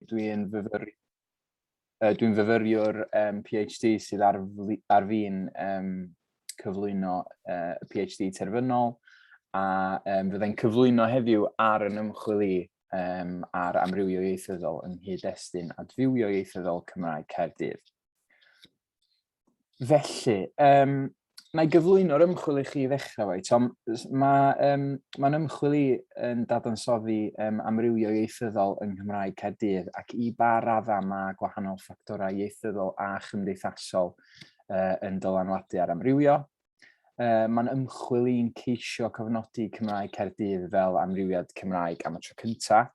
Dwi'n fyfyr, dwi'n fyfyriwr PhD sydd ar, ar fin cyflwyno y PhD terfynol a fyddai'n cyflwyno heddiw ar yn ymchwil i ar amrywio ieithyddol yng nghyd-destun adfywio ieithyddol Cymraeg Caerdydd. Felly, na i gyflwyno'r ymchwil i chi i ddechrau fo, Tom. Mae ma ymchwil i yn dadansoddi amrywio ieithyddol yng Nghymraeg Caerdydd ac i ba raddau mae gwahanol ffactorau ieithyddol a chymdeithasol yn dylanwadu ar amrywio. Mae'n ymchwil i'n ceisio cofnodi Cymraeg Caerdydd fel amrywiad Cymraeg am y tro cyntaf.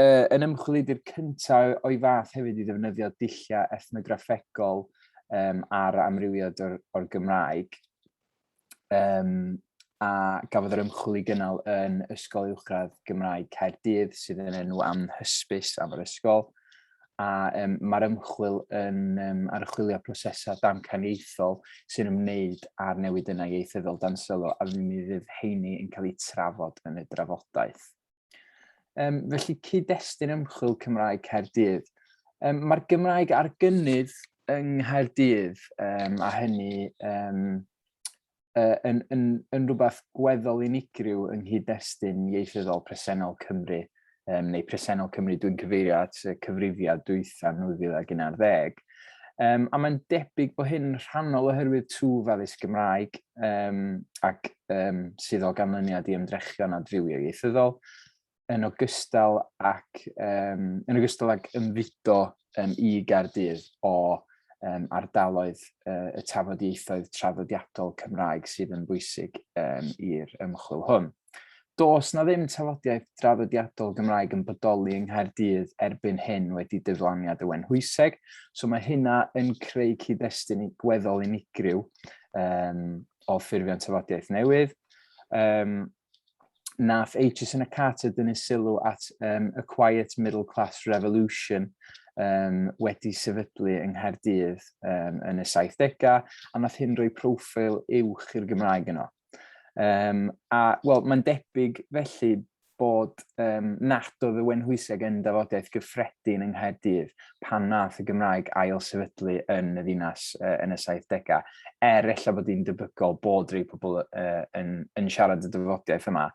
Yn ymchwil i'r cyntaf o'i fath hefyd i ddefnyddio dulliau ethnograffegol ar amrywiad o'r Gymraeg. A gafodd yr ymchwil ei gynnal yn Ysgol Uwchradd Gymraeg Caerdydd, sydd yn enw anhysbys am yr ysgol. A mae'r ymchwil yn archwilio prosesau damcaniaethol sy'n ymwneud â'r newid yna ieithyddol dan sylw, a mi fydd heini yn cael eu trafod yn y drafodaeth. Felly, cyd-destun ymchwil Cymraeg Caerdydd. Mae'r Gymraeg ar gynnydd yng Nghaerdydd, a hynny yn rhywbeth gweddol unigryw yng nghyd-destun ieithyddol presennol Cymru, neu presennol Cymru, dwi'n cyfeirio at y cyfrifiad dwytha 2011. A mae'n debyg bod hyn yn rhannol oherwydd twf addysg Gymraeg ac sydd o ganlyniad i ymdrechion adfywio ieithyddol, yn ogystal ac, yn ogystal ag ymfudo i Gaerdydd o ardaloedd y tafodieithoedd traddodiadol Cymraeg sydd yn bwysig i'r ymchwil hwn. Does 'na ddim tafodiaith draddodiadol Gymraeg yn bodoli yng Nghaerdydd erbyn hyn wedi diflaniad y Wenhwyseg, so mae hynna yn creu cyd-destun gweddol unigryw o ffurfiant tafodiaith newydd. Nath Aitchison a Carter dynnu sylw at y Quiet Middle Class Revolution wedi sefydlu yng Nghaerdydd yn y 70au, a nath hyn roi proffil uwch i'r Gymraeg yno. A, wel, mae'n debyg felly bod nad oedd y Wenhwyseg yn dafodiaeth gyffredin yng Nghaerdydd pan nath y Gymraeg ail sefydlu yn y ddinas yn y 70au, er ella bod hi'n debygol bod rhai pobl yn siarad y dafodiaeth yma.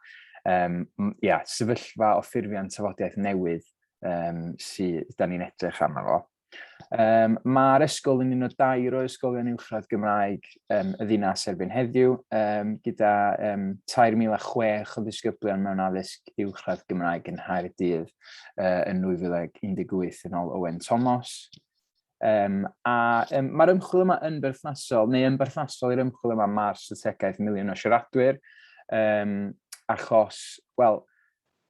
Yeah, sefyllfa o ffurfiant tafodiaeth newydd sydd da ni'n edrych arno fo. Mae'r ysgol yn un o dair o ysgolion uwchradd Gymraeg y ddinas erbyn heddiw, gyda 3,006 o ddisgyblion mewn addysg uwchradd Gymraeg yn Nghaerdydd yn 2018 yn ôl Owen Thomas. A mae'r ymchwil yma yn berthnasol, neu yn berthnasol i'r ymchwil yma mae'r strategaeth Miliwn o Siaradwyr, achos, wel,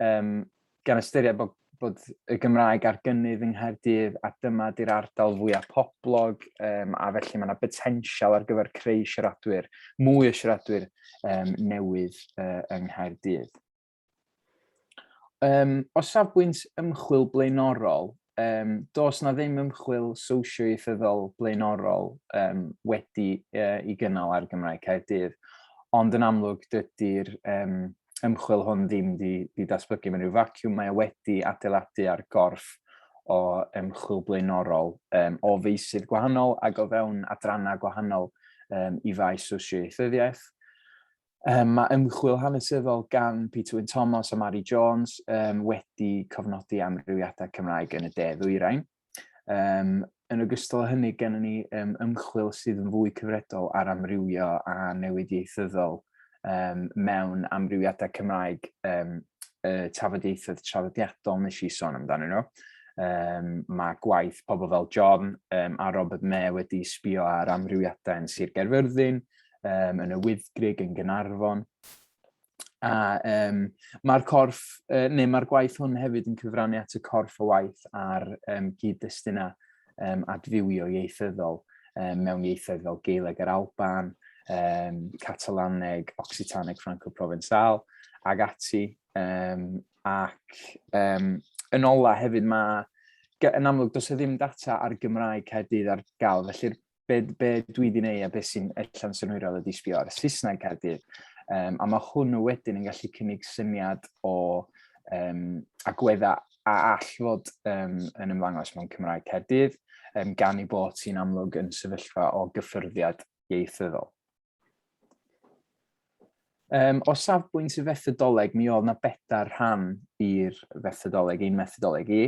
gan ystyried bod y Gymraeg ar gynnydd yng Nghaerdydd a dyma di'r ardal fwyaf poblog a felly mae yna botensial ar gyfer creu siaradwyr, mwy o siaradwyr newydd yng Nghaerdydd. O safbwynt ymchwil blaenorol, does na ddim ymchwil sosioieithyddol blaenorol wedi i gynnal ar Gymraeg Caerdydd, ond yn amlwg dydy'r ymchwil hwn ddim di datblygu mewn rhyw vacuum, mae o wedi adeiladu ar gorff o ymchwil blaenorol o feysydd gwahanol ac o fewn adrannau gwahanol i faes sosioieithyddiaeth. Mae ymchwil hanesyddol gan Peter Wynn Thomas a Mary Jones wedi cofnodi amrywiadau Cymraeg yn y De Ddwyrain. Yn ogystal â hynny, gennym ni ymchwil sydd yn fwy cyfredol ar amrywio a newid ieithyddol mewn amrywiadau Cymraeg y tafodieithoedd traddodiadol nes i sôn amdanyn nhw. Mae gwaith pobl fel John a Robert Mayer wedi sbio ar amrywiadau yn Sir Gaerfyrddin, yn y Wyddgrug, yn Gaernarfon. A mae'r corff, neu mae'r gwaith hwn hefyd yn cyfrannu at y corff o waith ar gyd-destunau adfywio ieithyddol mewn ieithoedd fel Gaeleg yr Alban, Catalaneg, Occitaneg, Franco-Provençal ag ati. Ac yn ola hefyd mae, yn amlwg, does e ddim data ar Gymraeg Caerdydd ar gael, felly'r be dwi wedi gwneud a be sy'n ella'n synhwyrol ydy sbio ar y Saesneg Caerdydd. A mae hwnnw wedyn yn gallu cynnig syniad o agweddau a all fod um, yn ymddangos mewn Cymraeg Caerdydd, um, gan ei bod hi'n amlwg yn sefyllfa o gyffyrddiad ieithyddol. Um, o safbwynt y fethodoleg, mi oedd na bedair rhan i'r fethodoleg, ein methodoleg i.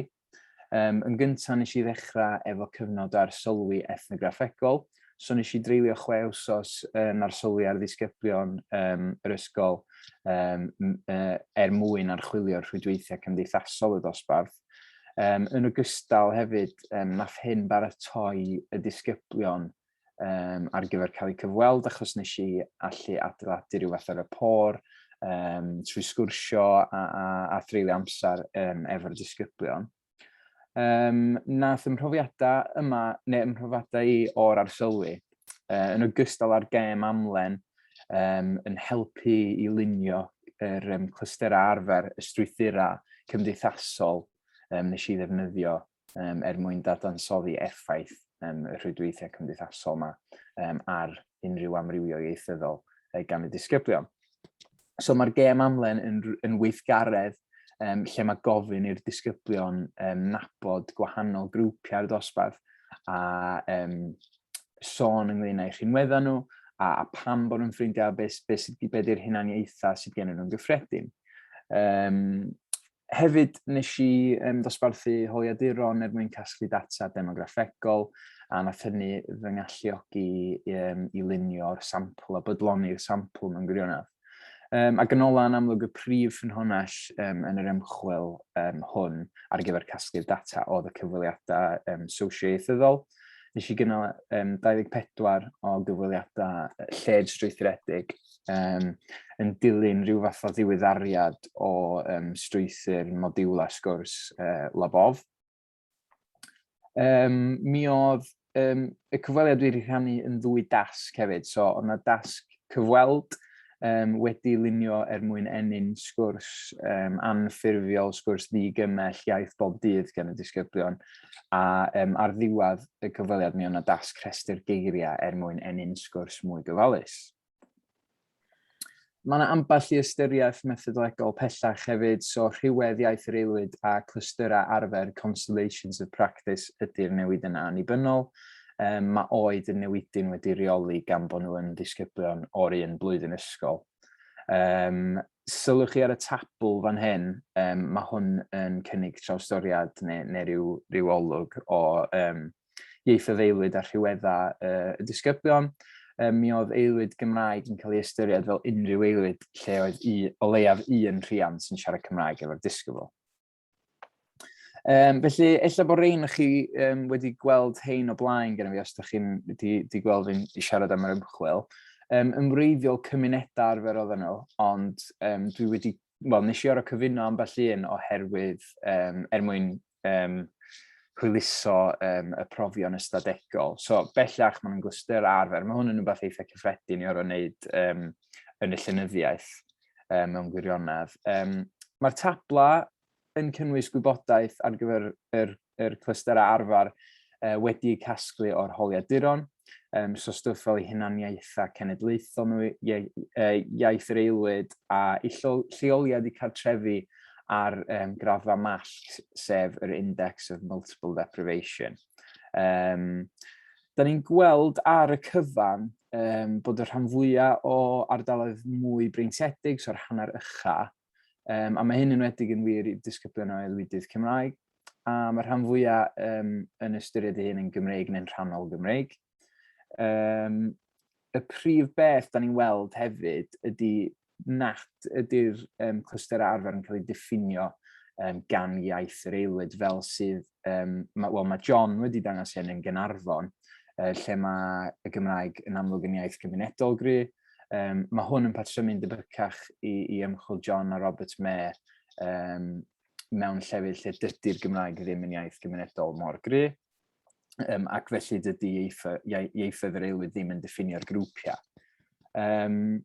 Um, yn gyntaf, nes i ddechrau efo cyfnod arsylwi ethnograffegol. So nes i dreulio chwe wsos yn arsylwi ar ddisgyblion um, yr ysgol um, er mwyn archwilio'r rhwydweithiau cymdeithasol y dosbarth. Um, yn ogystal hefyd, um, nath hyn baratoi y disgyblion um, ar gyfer cael eu cyfweld, achos nes i allu adeiladu rhyw fath o rapport um, trwy sgwrsio a, a, a threulio amser um, efo'r disgyblion. Um, nath ymhrofiadau yma, neu ymhrofiadau i o'r arsylwi, uh, yn ogystal â'r gêm amlen, um, yn helpu i lunio yr um, clysterau arfer, y strwythurau cymdeithasol um, nes i ddefnyddio um, er mwyn dadansoddi effaith um, y rhwydweithiau cymdeithasol yma um, ar unrhyw amrywio ieithyddol gan y disgyblion. So mae'r gêm amlen yn, yn weithgaredd um, lle mae gofyn i'r disgyblion um, nabod gwahanol grwpiau ar y dosbarth a um, sôn ynglyn â'u rhinweddau nhw a, a pam bod nhw'n ffrindiau, beth, beth, beth yw'r hunaniaethau sydd gen nhw'n gyffredin. Um, Hefyd, nes i um, ddosbarthu holiaduron er mwyn casglu data demograffegol, a nath hynny fy ngalluogi um, i lunio'r sampl a bodloni'r sampl mewn gwirionedd. Um, ac yn ola, yn amlwg, y prif ffynhonnell um, yn yr ymchwil um, hwn ar gyfer casglu'r data oedd y cyfweliadau um, sosioieithyddol. Nes i gynnal um, 24 o gyfweliadau lled strwythuredig um, yn dilyn rhyw fath o ddiweddariad o um, strwythur modiwla sgwrs uh, Labov. Um, mi oedd um, y cyfweliad wedi rhannu yn ddwy dasg hefyd. So, oedd yna dasg cyfweld um, wedi lunio er mwyn ennyn sgwrs um, anffurfiol, sgwrs ddigymell iaith bob dydd gan y disgyblion. A um, ar ddiwedd y cyfweliad mi oedd yna dasg rhestr geiriau er mwyn ennyn sgwrs mwy gofalus. Mae yna ambell i ystyriaeth methodolegol pellach hefyd, so rhywedd iaith yr aelwyd a clystyrau arfer constellations of practice ydy'r newid yna annibynnol. Um, mae oed y newidyn wedi reoli gan bod nhw yn ddisgyblion o'r un blwyddyn ysgol. Um, sylwch chi ar y tabl fan hyn, um, mae hwn yn cynnig trawstoriad neu, neu rhyw, rhyw olwg o um, ieithoedd aelwyd a rhyweddau uh, y disgyblion. Um, mi oedd aelwyd Gymraeg yn cael ei ystyried fel unrhyw aelwyd lle oedd i, o leiaf un rhiant sy'n siarad Cymraeg efo'r disgybl. Um, felly, ella bod rhain o chi um, wedi gweld hein o blaen gyda fi os ydych chi'n wedi, wedi gweld fi'n siarad am yr ymchwil. Um, yn wreiddiol cymunedau arfer oedden nhw, ond um, dwi wedi, wel, nes i orau cyfuno ambell un oherwydd um, er mwyn um, hwyluso um, y profion ystadegol. So bellach maen nhw'n glystyr arfer. Mae hwn yn rhywbeth eitha cyffredin i orfod wneud um, yn y llenyddiaeth um, mewn gwirionedd. Um, Mae'r tabla yn cynnwys gwybodaeth ar gyfer yr, yr clystyrau arfer uh, wedi eu casglu o'r holiaduron. Um, so stwff fel eu hunaniaethau cenedlaethol nhw, iaith yr aelwyd a lleoliad eu cartrefi ar um, graddfa MALC, sef yr Index of Multiple Deprivation. Um, da ni'n gweld ar y cyfan um, bod y rhan fwyaf o ardaloedd mwy breintiedig, so'r hanner ycha, um, a mae hyn yn wedig yn wir i disgyblion o aelwydydd Cymraeg, a mae'r rhan fwyaf um, yn ystyried ei hun yn Gymreig neu'n rhannol Gymreig. Um, y prif beth da ni'n weld hefyd ydy nad ydy'r um, clystyrau arfer yn cael eu diffinio um, gan iaith yr aelwyd fel sydd, um, ma, well, mae John wedi dangos hyn yn Gynarfon, uh, lle mae y Gymraeg yn amlwg yn iaith gymunedol gry. Um, mae hwn yn patrymu'n debycach i, i ymchwil John a Robert Mayer um, mewn llefydd lle dydy'r Gymraeg ddim yn iaith gymunedol mor gry, um, ac felly dydy ieithoedd yr aelwyd ddim yn diffinio'r grwpiau. Um,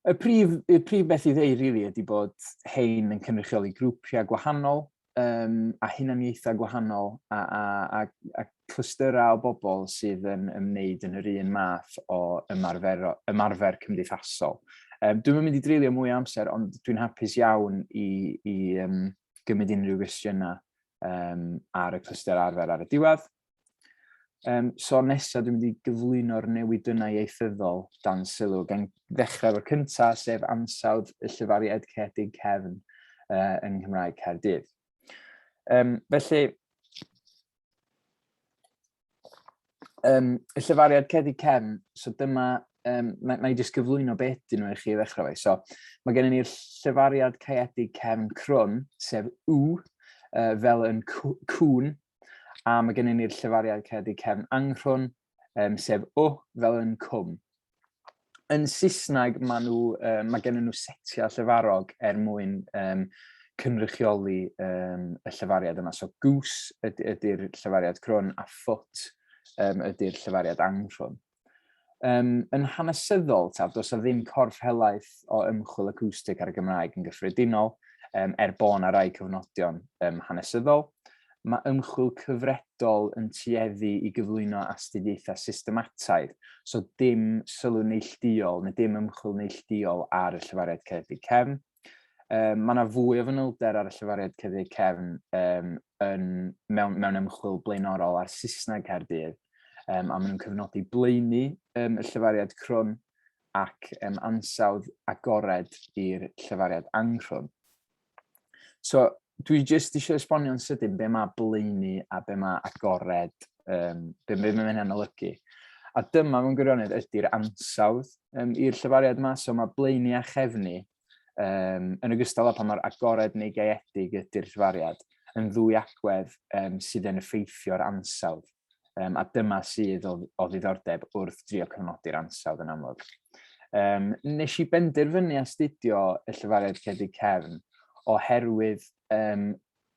y, prif, y prif beth i ddeud, really, ydy bod hein yn cynrychioli grwpiau gwahanol um, a hunaniaethau gwahanol a, a, a, a clystyrau o bobl sydd yn ymwneud yn yr un math o ymarfer, ymarfer cymdeithasol. Um, dwi'n mynd i dreulio mwy o amser, ond dwi'n hapus iawn i, i um, gymryd unrhyw gwestiynau ar y clyster arfer ar y diwedd. So nesaf dwi'n mynd i gyflwyno'r newidynnau ieithyddol dan sylw, gan ddechrau efo'r cyntaf, sef ansawdd y llefariad caeedig cefn yng Nghymraeg Caerdydd. Felly, y llefariad caeedig cefn, so dyma, na i jyst gyflwyno beth ydyn nhw i chi i ddechrau fe. So, mae gennym ni'r llefariad caeedig cefn crwn, sef W, fel yn cŵn, A mae gennym ni'r llefariad caeedig cefn anghrwn, sef o, fel yn cwm. Yn Saesneg, mae, nhw, mae gennym nhw setiau llefarog er mwyn cynrychioli y llefariad yma. So goose ydy'r llefariad crwn a foot ydy'r llefariad anghrwn. Yn hanesyddol, taf, does 'na ddim corff helaeth o ymchwil acwstig ar y Gymraeg yn gyffredinol, er bo' 'na rai cofnodion hanesyddol. Mae ymchwil cyfredol yn tueddu i gyflwyno astudiaethau systemataidd, so dim sylw neillduol neu dim ymchwil neillduol ar y llefariad caeedig cefn. Mae yna fwy o fanylder ar y llefariad caeedig cefn mewn ymchwil blaenorol ar Saesneg Caerdydd, a maen nhw'n cyfnodi blaenu y llefariad crwn ac ansawdd agored i'r llefariad anghrwn. So, dwi jyst eisiau esbonio'n sydyn be mae blaenu a be mae agored, be mae hynna'n olygu. A dyma mewn gwirionedd ydy'r ansawdd i'r llefariad yma. So mae blaenu a chefnu, yn ogystal â pan mae'r agored neu gaeedig ydy'r llefariad, yn ddwy agwedd sydd yn effeithio'r ansawdd. A dyma sydd o ddiddordeb wrth drio cofnodi'r ansawdd yn amlwg. Nes i benderfynu astudio y llefariad caeedig cefn oherwydd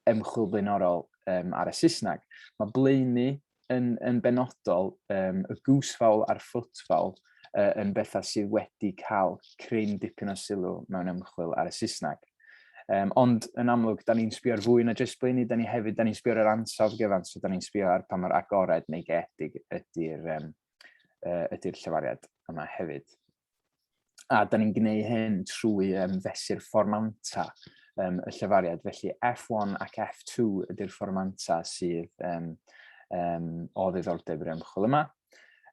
ymchwil blaenorol ar y Saesneg. Mae blaenu yn benodol, y goose fowl a'r foot fowl, yn bethau sydd wedi cael cryn dipyn o sylw mewn ymchwil ar y Saesneg. Ond yn amlwg, da ni'n sbio ar fwy na jyst blaenu, da ni hefyd, da ni'n sbio ar yr ansawdd gyfan, so da ni'n sbio ar pa mor agored neu gaeedig ydy'r llefariad yma hefyd. A da ni'n gwneud hyn trwy fesur fformanta y llefariad, felly F1 ac F2 ydy'r fformanta sydd o ddiddordeb i'r ymchwil yma.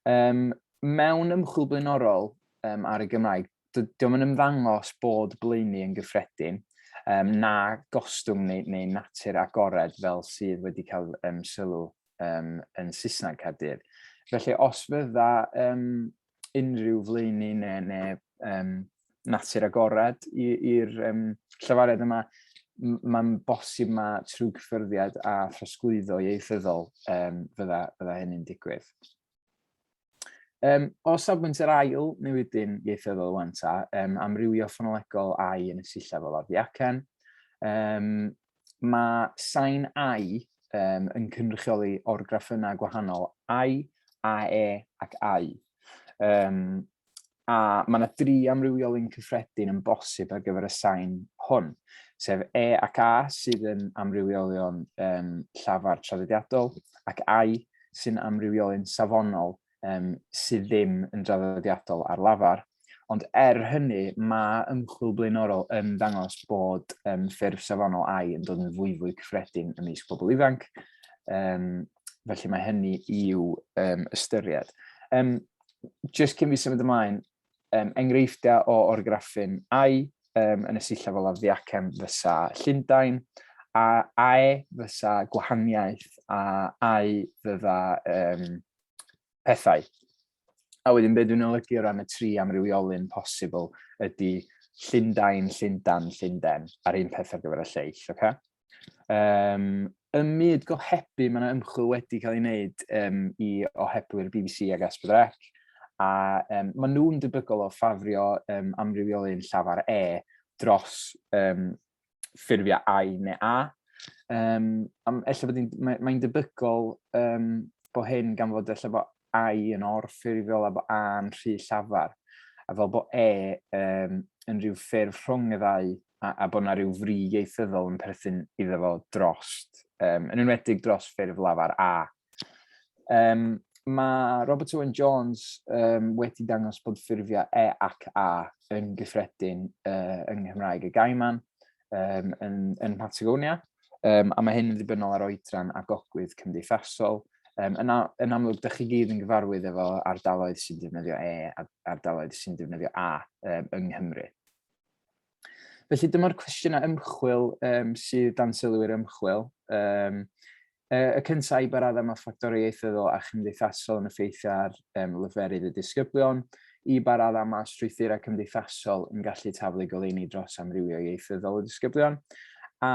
Mewn ymchwil blaenorol ar y Gymraeg, dio'm yn ymddangos bod blaenu yn gyffredin, na gostwng neu natur agored fel sydd wedi cael sylw yn Saesneg Caerdydd. Felly os fydda unrhyw flaenu neu natur agored i'r llefariad yma, mae'n bosib ma trwy cyffyrddiad a throsglwyddo ieithyddol fydda hynny'n digwydd. O safbwynt yr ail newidyn ieithyddol wan ta, amrywio ffonolegol ai yn y sillaf olaf ddiacen, mae sain ai yn cynrychioli orgraffynnau gwahanol ai, ae ac au. A mae yna dri amrywiolyn cyffredin yn bosib ar gyfer y sain hwn, sef e ac a sydd yn amrywiolion llafar traddodiadol, ac ai sy'n amrywiolyn safonol sydd ddim yn draddodiadol ar lafar. Ond er hynny, mae ymchwil blaenorol yn dangos bod ffurf safonol ai yn dod yn fwyfwy cyffredin ymysg bobl ifanc. Felly mae hynny i'w ystyried. Just cyn fi symud ymlaen, enghreifftiau o orgraffyn ai yn y sillaf olaf ddiacen fysa Llundain, a ae fysa gwahaniaeth, a ai fydda pethau. A wedyn be dwi'n olygu o ran y tri amrywiolyn posibl ydy Llundain, Llundan, Llunden, a'r un peth ar gyfer y lleill, oce? Okay? Ym myd gohebu, mae yna ymchwil wedi cael ei wneud i ohebwyr BBC ac S4C, a maen nhw'n debygol o ffafrio amrywiolyn llafar E dros ffurfiau I neu A. Am, ella bod mae'n debygol bod hyn gan fod ella bod I yn orffurfiol a bod A yn rhy llafar, a fel bod E yn rhyw ffurf rhwng y ddau a bod yna rhyw fri ieithyddol yn perthyn iddo fo drost, yn enwedig dros ffurf lafar A. Mae Robert Owen Jones wedi dangos bod ffurfiau E ac A yn gyffredin yng Nghymraeg y Gaiman yn Patagonia. A mae hyn yn ddibynnol ar oedran a gogwydd cymdeithasol. Yn amlwg, dych chi gyd yn gyfarwydd efo ardaloedd sy'n defnyddio E a ardaloedd sy'n defnyddio A yng Nghymru. Felly dyma'r cwestiynau ymchwil sydd dan sylw i'r ymchwil. Y cyntaf i ba raddau mae ffactorau ieithyddol a chymdeithasol yn effeithio ar leferydd y disgyblion, i ba raddau mae strwythurau cymdeithasol yn gallu taflu goleuni dros amrywio ieithyddol y disgyblion, a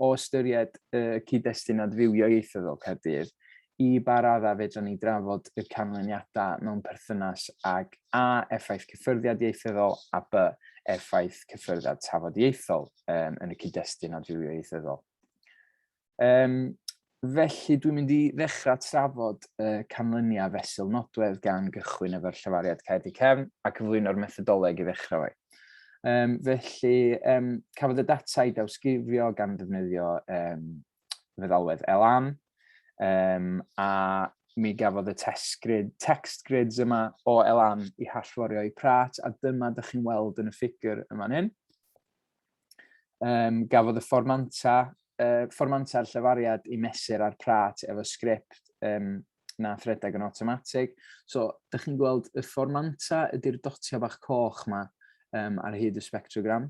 o ystyried y cyd-destun adfywio ieithyddol Caerdydd, i ba raddau fedrwn ni drafod y canlyniadau mewn perthynas ag A, effaith cyffyrddiad ieithyddol, a B, effaith cyffyrddiad tafodieithol yn y cyd-destun adfywio ieithyddol. Felly dwi'n mynd i ddechrau trafod y canlyniad fesul nodwedd gan gychwyn efo'r llefariad Caerdydd Cefn a cyflwyno'r methodoleg i ddechrau fo. Felly, cafodd y data ei dawsgrifio gan ddefnyddio feddalwedd ELAN, a mi gafodd y test grid, text grids yma o ELAN i hallforio i Praat, a dyma ydych chi'n weld yn y ffigur yma'n hyn. Gafodd y fformanta'r llefariad i mesur ar Praat efo sgript nath redeg yn awtomatig. So, dych chi'n gweld y fformanta ydy'r dotiau bach coch yma ar hyd y spectrogram.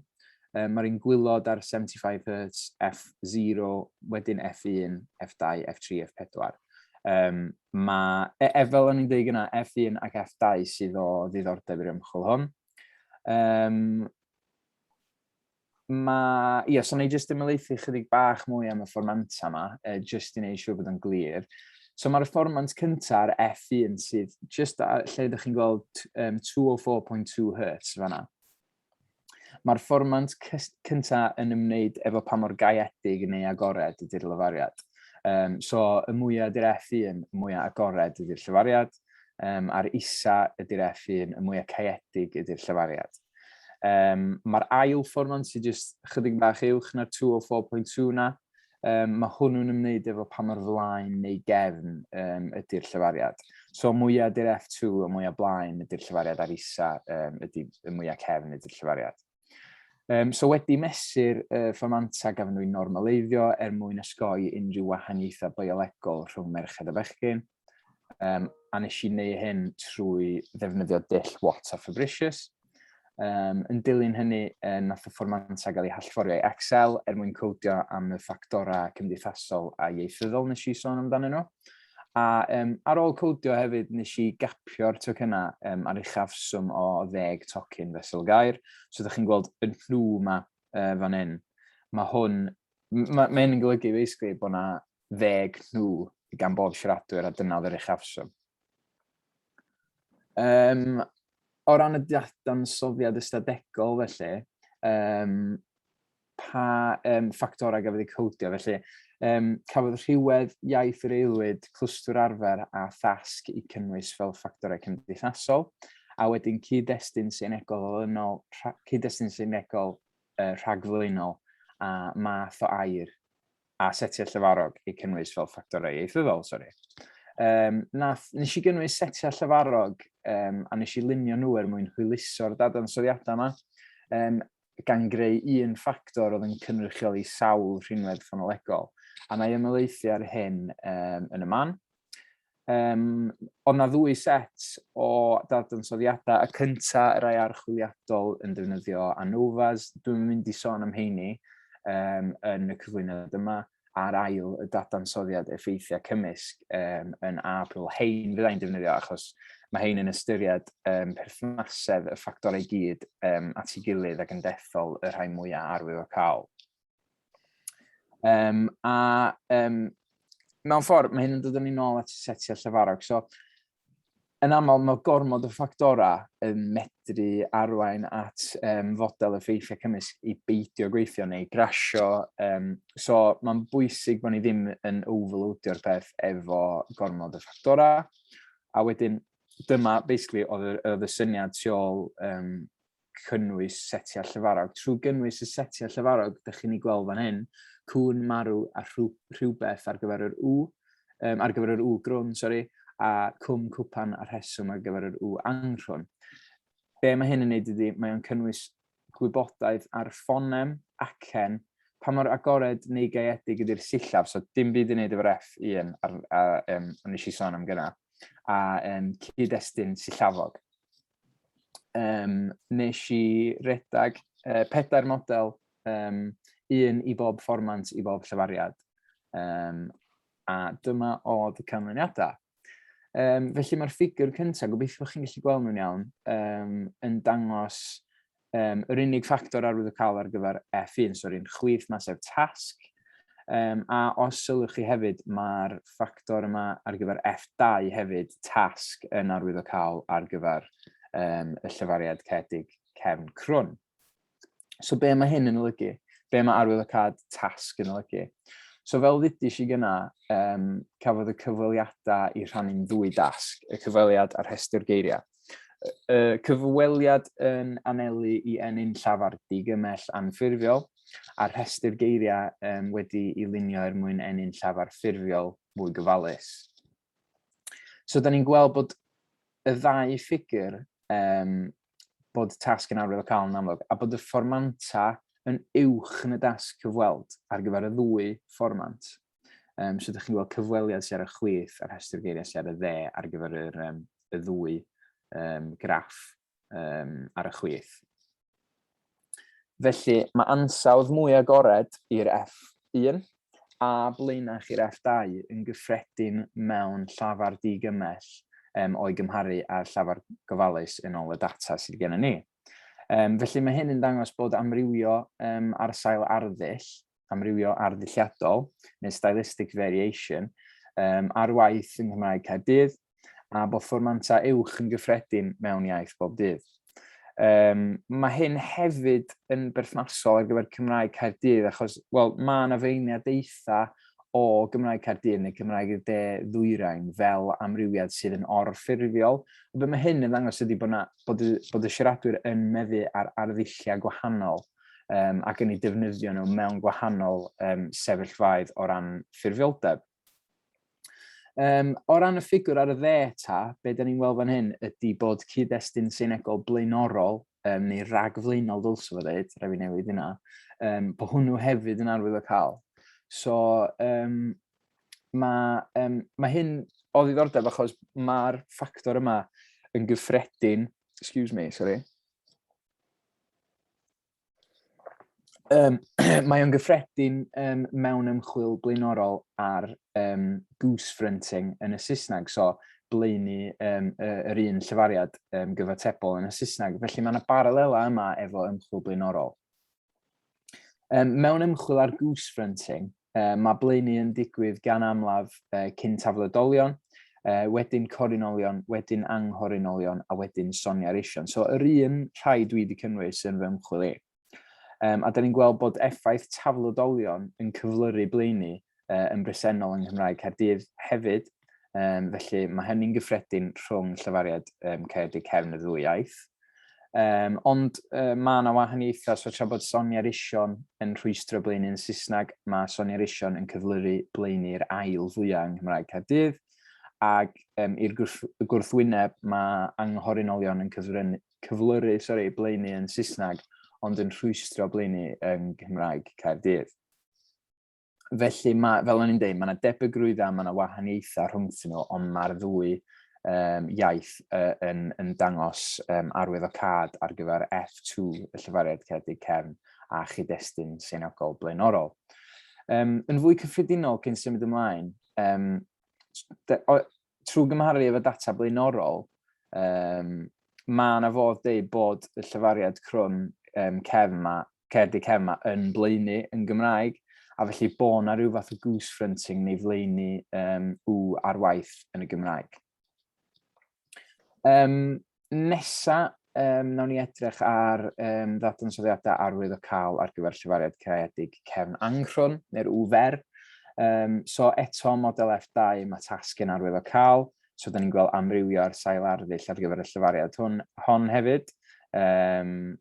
Mae'r un gwylod ar 75 Hz, F0, wedyn F1, F2, F3, F4. Mae, fel o'n i'n dweud gyna, F1 ac F2 sydd o ddiddordeb i'r ymchwil hwn. Mae, ia, so na i jyst ymhelaethu chydig bach mwy am y fformanta yma, jyst i wneud siŵr bod o'n glir. So mae'r fformant cyntaf ar F1 sydd jyst lle ydych chi'n gweld 204.2 Hz fanna. Mae'r fformant cyntaf yn ymwneud efo pa mor gaeedig neu agored ydy'r lefariad. So y mwyaf ydy'r F1, y mwyaf agored ydy'r llefariad, a'r isa ydy'r F1, y mwyaf caeedig ydy'r llefariad. Mae'r ail fformant sydd jyst chydig bach uwch na'r 204.2 na, mae hwnnw'n ymwneud efo pa mor flaen neu gefn ydy'r llefariad. So mwyaf ydy'r F2, y mwyaf blaen ydy'r llefariad, a'r isa ydy y mwyaf cefn ydy'r llefariad. So wedi mesur y fformanta gafon nhw i normaleiddio er mwyn osgoi unrhyw wahaniaethau biolegol rhwng merched a bechgyn. A nes i wneud hyn trwy ddefnyddio dull Watt a Fabricius. Yn dilyn hynny, nath y fformanta gael ei hallforio i Excel er mwyn codio am y ffactorau cymdeithasol a ieithyddol nes i sôn amdanyn nhw. A ar ôl codio hefyd, nes i gapio'r tocynnau ar uchafswm o 10 tocyn fesul gair. So, ydych chi'n gweld y nhw yma fan hyn. Mae hwn, mae ma hyn yn golygu basically bod yna 10 nhw gan bob siaradwyr a dyna oedd yr uchafswm. O ran y dadansoddiad ystadegol felly, pa ffactorau gafodd eu codio felly, cafodd rhywedd, iaith yr aelwyd, clwstwr arfer a thasg eu cynnwys fel ffactorau cymdeithasol, a wedyn cyd-destun seinegol olynol, cyd-destun seinegol rhagflaenol a math o air a setiau llefarog eu cynnwys fel ffactorau ieithyddol, sori. Nes i gynnwys setiau llefarog a nes i lunio nhw er mwyn hwyluso'r dadansoddiadau yma, gan greu un ffactor oedd yn cynrychioli sawl rhinwedd ffonolegol. A na i ymhelaethu ar hyn yn y man. Oedd na ddwy set o dadansoddiadau. Y cynta, y rai archwiliadol yn defnyddio ANOVAs. Dwi'n mynd i sôn am heini yn y cyflwyniad yma. A'r ail, y dadansoddiad effeithiau cymysg yn April. Hein fyddai'n defnyddio achos mae hein yn ystyried perthnasedd y ffactorau gyd at ei gilydd ac yn dethol y rhai mwyaf arwyddocaol. A mewn ffordd, mae hyn yn dod yn ei nôl at y setiau llefarog. So, yn aml, mae gormod o ffactorau yn medru arwain at fodel effeithiau cymysg i beidio gweithio neu grasio. So, mae'n bwysig bod ni ddim yn overloadio'r peth efo gormod o ffactorau. A wedyn, dyma, basically, oedd y syniad tu ôl cynnwys setiau llefarog. Trwy gynnwys y setiau llefarog, dych chi'n ei gweld fan hyn, cŵn, marw a rhywbeth ar gyfer yr W, ar gyfer yr W grwn, sori, a cwm, cwpan a rheswm ar gyfer yr W anghrwn. Be mae hyn yn neud ydy, mae o'n cynnwys gwybodaeth ar ffonem, acen, pa mor agored neu gaeedig ydy'r sillaf, so dim byd i wneud efo'r F1, ar, a, um, nes i sôn am gyna, a um, cyd-destun sillafog. Um, nes i redag pedair model, um, un i bob fformant, i bob llefariad. Um, a dyma oedd y canlyniadau. Um, felly mae'r ffigur cyntaf, gobeithio bod chi'n gallu gweld nhw'n iawn, um, yn dangos um, yr unig ffactor arwyddocaol ar gyfer F1, so'r un chwith ma, sef tasg. Um, a os sylwch chi hefyd, mae'r ffactor yma ar gyfer F2 hefyd, tasg, yn arwyddocaol ar gyfer um, y llefariad cedig cefn crwn. So be mae hyn yn olygu? Be mae arwyddocâd tasg yn olygu? So fel ddudis i gyna, um, cafodd y cyfweliadau i rhannu'n ddwy dasg, y cyfweliad a'r rhestr geiriau. Y cyfweliad yn anelu i ennyn llafar digymell anffurfiol, a'r rhestr geiriau um, wedi i lunio er mwyn ennyn llafar ffurfiol mwy gofalus. So, da ni'n gweld bod y ddau ffigur, um, bod tasg yn arwyddocaol yn amlwg, a bod y fformanta yn uwch yn y dasg cyfweld ar gyfer y ddwy fformant. Um, so, ydych chi'n gweld cyfweliad sydd ar y chwith a'r rhestr geiriau sydd ar y dde ar gyfer yr, um, y ddwy um, graff um, ar y chwith. Felly, mae ansawdd mwy agored i'r F1 a blaenach i'r F2 yn gyffredin mewn llafar digymell um, o'i gymharu â'r llafar gofalus yn ôl y data sydd gennym ni. Um, felly mae hyn yn dangos bod amrywio um, ar sail arddull, amrywio arddulliadol, neu stylistic variation, um, ar waith yng Nghymraeg Caerdydd, a bod fformantau uwch yn gyffredin mewn iaith bob dydd. Um, mae hyn hefyd yn berthnasol ar gyfer Cymraeg Caerdydd, achos, wel, mae yna feirniadaethau o Gymraeg Caerdydd neu Cymraeg y De Ddwyrain fel amrywiad sydd yn orffurfiol. Ond be mae hyn yn ddangos ydy bod, na, bod, y, bod y siaradwyr yn meddu ar arddulliau gwahanol um, ac yn eu defnyddio nhw mewn gwahanol um, sefyllfaoedd o ran ffurfioldeb. Um, o ran y ffigwr ar y dde ta, be da ni'n weld fan hyn ydy bod cyd-destun seinegol blaenorol, um, neu ragflaenol dylse fo dweud, rhaid fi newid yna, um, bod hwnnw hefyd yn arwydd o cael. So, um, mae, um, mae hyn o ddiddordeb achos mae'r ffactor yma yn gyffredin, excuse me, sorry, Um, mae o'n gyffredin um, mewn ymchwil blaenorol ar um, goose fronting yn y Saesneg, so blaenu um, yr un llefariad um, gyfatebol yn y Saesneg. Felly mae yna baralela yma efo ymchwil blaenorol. Um, mewn ymchwil ar goose fronting, uh, mae blaenu yn digwydd gan amlaf uh, cyn taflodolion, uh, wedyn corinolion, wedyn anghorinolion a wedyn soniarision. So yr un rhai dwi wedi cynnwys yn fy ymchwil i. Um, a da ni'n gweld bod effaith taflodolion yn cyflyru blaenu uh, yn bresennol yng Nghymraeg Caerdydd hefyd. Um, felly mae hynny'n gyffredin rhwng llefariad um, Caerdydd cefn y ddwy iaith. Um, ond uh, mae yna wahaniaethau, so tra bod Sonia Rision yn rhwystro blaenu yn Saesneg, mae Sonia Rision yn cyflyru blaenu'r ail fwyaf yng Nghymraeg Caerdydd, ac um, i'r gwrth, gwrthwyneb mae anghorinolion yn cyflyru, cyflyru sorry, blaenu yn Saesneg, ond yn rhwystro blaenu yng Nghymraeg Caerdydd. Felly, mae, fel o'n i'n dweud, mae yna debygrwyddau, mae yna wahaniaethau rhwngthyn nhw, ond mae'r ddwy um, iaith uh, yn, yn dangos um, arwyddocâd ar gyfer F2, y llefariad cedig cefn, a chyd-destun seinogol blaenorol. Um, yn fwy cyffredinol cyn symud ymlaen, um, de, o, trwy gymharu efo data blaenorol, um, mae yna fodd deud bod y llefariad crwn um, cefn ma, cerddi cefn ma yn blaenu yn Gymraeg, a felly bod yna rhyw fath o goose fronting neu flaenu um, w ar waith yn y Gymraeg. Um, nesa, um, nawn ni edrych ar um, ddadansoddiadau arwyddocaol ar gyfer llefariad caeedig cefn anghrwn, neu'r W fer. Um, so eto model F2, mae tasg yn arwyddocaol, so da ni'n gweld amrywio ar sail arddull ar gyfer y llefariad hwn, hon hefyd. Um,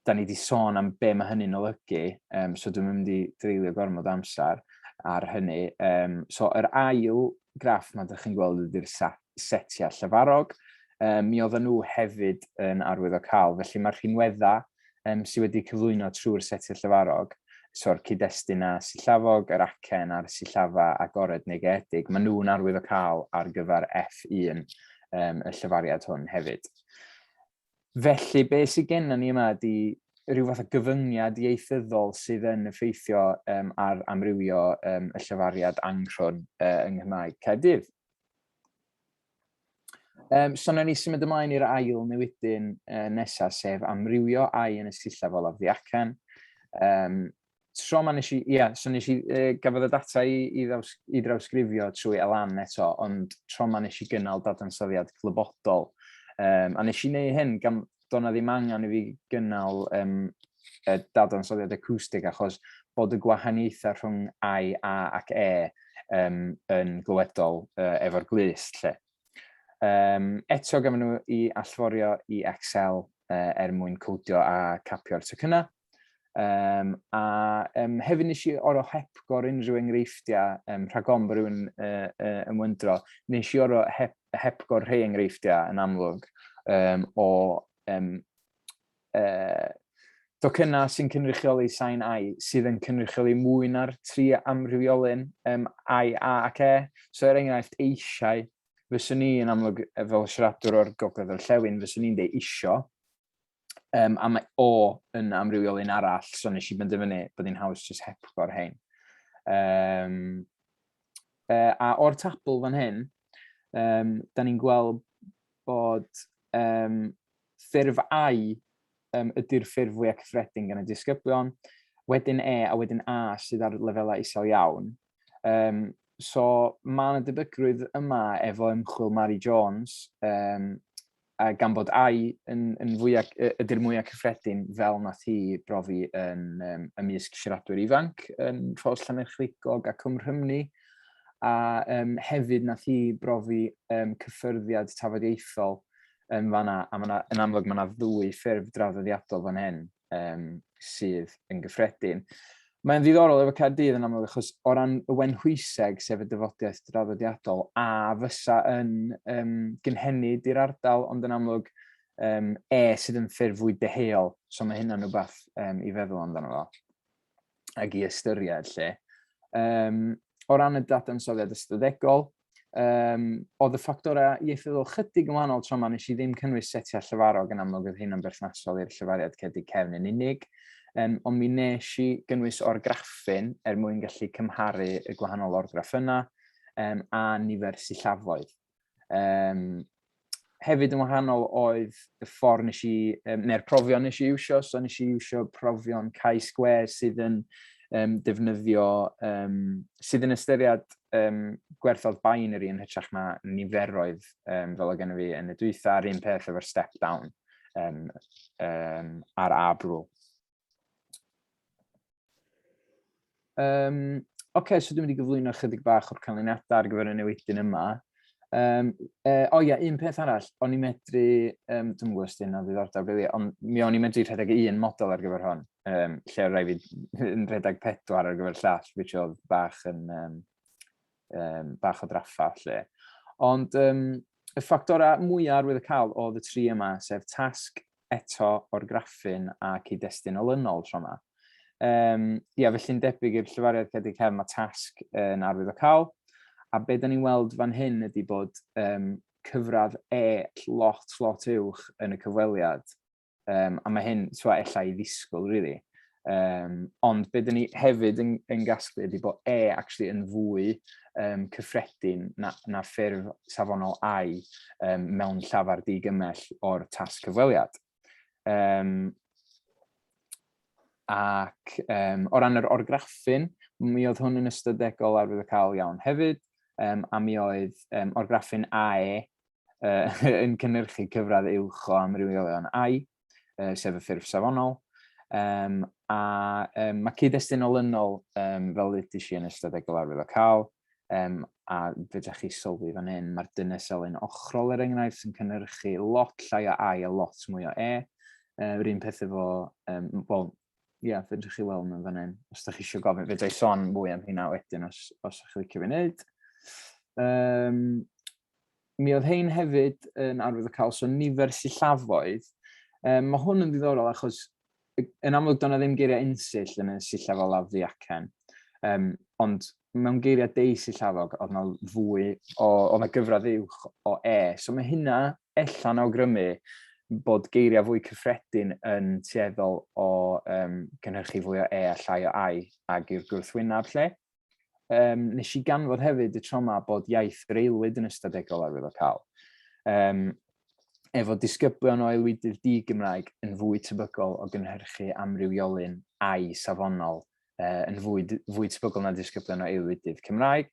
da ni wedi sôn am be mae hynny'n olygu, um, so dwi'n mynd i dreulio gormod amser ar hynny. Um, so yr ail graff mae ydych chi'n gweld ydy'r setiau llefarog. Um, mi oedden nhw hefyd yn arwyddocaol, felly mae'r rhinweddau um, sydd wedi cyflwyno trwy'r setiau llefarog. So'r cyd-destun a sillafog, yr acen a'r sillafa agored neu gaeedig, maen nhw'n arwyddocaol ar gyfer F1 um, y llefariad hwn hefyd. Felly, be sydd gennym ni yma ydy rhyw fath o gyfyngiad ieithyddol sydd yn effeithio um, ar amrywio um, y llefariad anghrwn yng Nghymraeg Caerdydd. So nawn ni symud ymlaen i'r ail newidyn nesaf, sef amrywio ai yn y sillaf olaf ddiacen. Tro ma nes i, ia, so nes i, gafodd y data i drawsgrifio trwy Elan eto, ond tro ma nes i gynnal dadansoddiad clybodol. A nes i wneud hyn gan doedd 'na ddim angen i fi gynnal y dadansoddiad acwstig achos bod y gwahaniaethau rhwng I, A ac E yn glywedol efo'r glust lle. Eto gafon nhw i allforio i Excel er mwyn codio a capio'r tocynnau. A hefyd nes i oro hepgor unrhyw enghreifftiau, rhag ofn bod rhywun yn wyndro, nes i oro hepgor rhai enghreifftiau yn amlwg o docynnau sy'n cynrychioli sain I sydd yn cynrychioli mwy na'r tri amrywiolyn I, A ac E. So er enghraifft eisiau, fyswn i yn amlwg fel siaradwr o'r Gogledd Orllewin, fyswn i'n dweud isio, a mae O yn amrywiolyn arall, so nes i benderfynu bod hi'n haws jyst hepgor hein. A o'r tabl fan hyn, da ni'n gweld bod ffurf I ydy'r ffurf fwyaf cyffredin gan y disgyblion, wedyn E a wedyn A sydd ar lefelau isel iawn. So mae yna debygrwydd yma efo ymchwil Mary Jones, a gan bod I yn fwyaf, ydy'r mwyaf cyffredin fel nath hi brofi yn ymysg siaradwyr ifanc yn Rhos Llanerchrugog a Cwm Rhymni, a hefyd nath hi brofi cyffyrddiad tafodieithol yn fanna, a ma' 'na, yn amlwg mae yna ddwy ffurf draddodiadol fan hyn sydd yn gyffredin. Mae'n ddiddorol efo Caerdydd yn amlwg achos o ran y Wenhwyseg, sef y dyfodiaeth draddodiadol, a fysa yn gynhenid i'r ardal, ond yn amlwg e sydd yn ffurf fwy deheuol, so mae hynna'n rhywbeth i feddwl amdano fo ac i ystyried lle. O ran y dadansoddiad ystadegol, oedd y ffactorau ieithyddol chydig yn wahanol tro yma, nes i ddim cynnwys setiau llyfarog yn amlwg, oedd hynna'n berthnasol i'r llefariad cedig cefn yn unig, ond mi nes i gynnwys orgraffin er mwyn gallu cymharu y gwahanol orgraffynnau a nifer sillafoedd. Hefyd yn wahanol oedd y ffordd nes i, neu'r profion nes i iwsio, so nes i iwsio profion chi-square sydd yn defnyddio, sydd yn ystyried gwerthoedd binary yn hytrach na niferoedd fel oedd gennym fi yn y dwytha, a'r un peth efo'r step down a'r A rule. Oce, so dwi'n mynd i gyflwyno chydig bach o'r canlyniadau ar gyfer y newidyn yma. O ia, un peth arall, o'n i'n medru, dwi'n gwybod os di hynna'n ddiddordeb really, ond mi o'n i'n medru rhedeg un model ar gyfer hwn, lle oedd rhaid fi yn rhedeg pedwar ar gyfer llall, which oedd bach yn bach o drafferth lle. Ond y ffactorau mwyaf arwyddocaol oedd y tri yma, sef tasg, eto orgraffin a cyd-destun olynol tro yma. Ia, felly'n debyg i'r llefariad cedig cefn, mae tasg yn arwyddocaol, a be da ni'n weld fan hyn ydy bod cyfradd E lot, lot uwch yn y cyfweliad. A mae hyn, twa, ella i ddisgwyl, really. Ond be da ni hefyd yn gasglu ydy bod E actually yn fwy cyffredin na ffurf safonol I mewn llafar digymell o'r tasg cyfweliad. Ac o ran yr orgraffin, mi oedd hwn yn ystadegol arwyddocaol iawn hefyd, a mi oedd orgraffin AE yn cynhyrchu cyfradd uwch o amrywiolion I, sef y ffurf safonol. A mae cyd-destun olynol, fel ddudis i, yn ystadegol arwyddocaol, a fedrwch chi sylwi fan hyn, mae'r dyneselyn ochrol er enghraifft yn cynhyrchu lot llai o I a lot mwy o E. Yr un peth efo, wel, ie, yeah, fedrwch chi weld nhw fan hyn. Os ydych chi eisiau gofyn, fedra i sôn mwy am hynna wedyn os ydych chi'n licio fi wneud. Mi oedd hein hefyd yn arwyddocaol, so nifer sillafoedd. Mae hwn yn ddiddorol achos Yn amlwg, doedd 'na ddim geiriau unsill yn y sillaf olaf ddiacen, ond mewn geiriau deusillafog, oedd 'na fwy o, oedd 'na gyfradd uwch o e. So mae hynna ella'n awgrymu bod geiriau fwy cyffredin yn tueddol o gynhyrchu fwy o e a llai o ai, ag i'r gwrthwyneb lle. Nes i ganfod hefyd y tro 'ma bod iaith yr aelwyd yn ystadegol arwyddocaol. Efo disgyblion o aelwydydd di-Gymraeg yn fwy tebygol o gynhyrchu amrywiolyn ai safonol yn fwy, fwy tebygol na disgyblion o aelwydydd Cymraeg.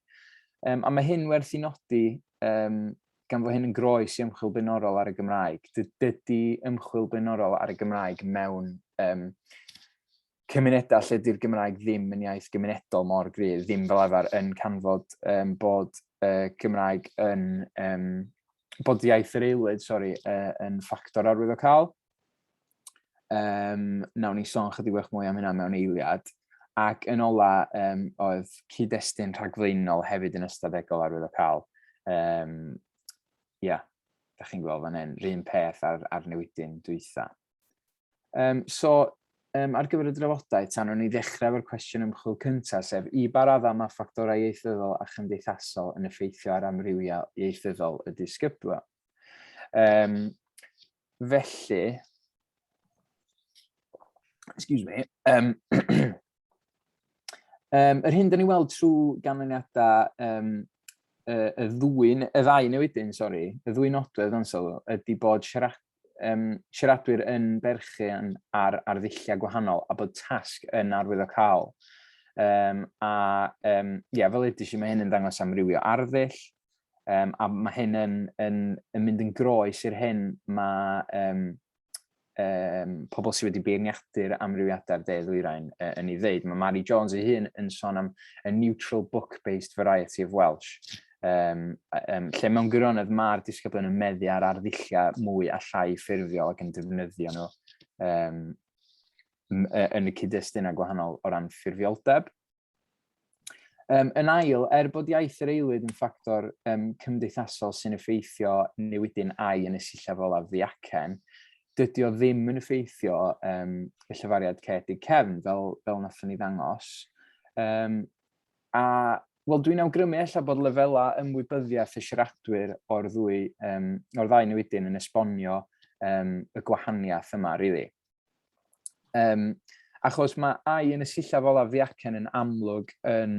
A mae hyn werth i nodi gan fod hyn yn groes i ymchwil blaenorol ar y Gymraeg. Dydy ymchwil blaenorol ar y Gymraeg mewn cymunedau lle dy'r Gymraeg ddim yn iaith gymunedol mor gryf, ddim fel arfer yn canfod bod Gymraeg yn, bod iaith yr aelwyd, sori, yn ffactor arwyddocaol. Nawn ni sôn chydig bach mwy am hynna mewn eiliad. Ac yn ola, oedd cyd-destun rhagflaenol hefyd yn ystadegol arwyddocaol. Ia, da chi'n gweld fan hyn, rhywun peth ar newidyn dwytha. So, ar gyfer y drafodaeth, tan o'n i ddechrau efo'r cwestiwn ymchwil cyntaf, sef i ba raddau mae ffactorau ieithyddol a chymdeithasol yn effeithio ar amrywio ieithyddol y disgyblion. Felly, excuse me, yr hyn da ni weld trwy ganlyniadau y ddwy, y ddau newidyn, sori, y ddwy nodwedd dan sylw, ydy bod siaradwyr yn berchen ar arddulliau gwahanol a bod tasg yn arwyddocaol. A yeah, fel ydych chi, mae hyn yn dangos amrywio arddull, a mae hyn yn mynd yn groes i'r hyn mae pobl sydd wedi beirniadu'r amrywiadau'r de ddwyrain yn ei ddeud. Mae Mary Jones ei hun yn sôn am a neutral book-based variety of Welsh, lle mewn gwirionedd mae'r disgyblion yn meddu ar arddulliau mwy a llai ffurfiol ac yn defnyddio nhw yn y cyd-destunau gwahanol o ran ffurfioldeb. Yn ail, er bod iaith yr aelwyd yn ffactor cymdeithasol sy'n effeithio newidyn ai yn y sillaf olaf ddiacen, dydy o ddim yn effeithio y llefariad caeedig cefn, fel nathon ni ddangos. A wel, dwi'n awgrymu ella bod lefelau ymwybyddiaeth y siaradwyr o'r ddau newidyn yn esbonio y gwahaniaeth yma, really. Achos mae ai yn y sillaf olaf ddiacen yn amlwg yn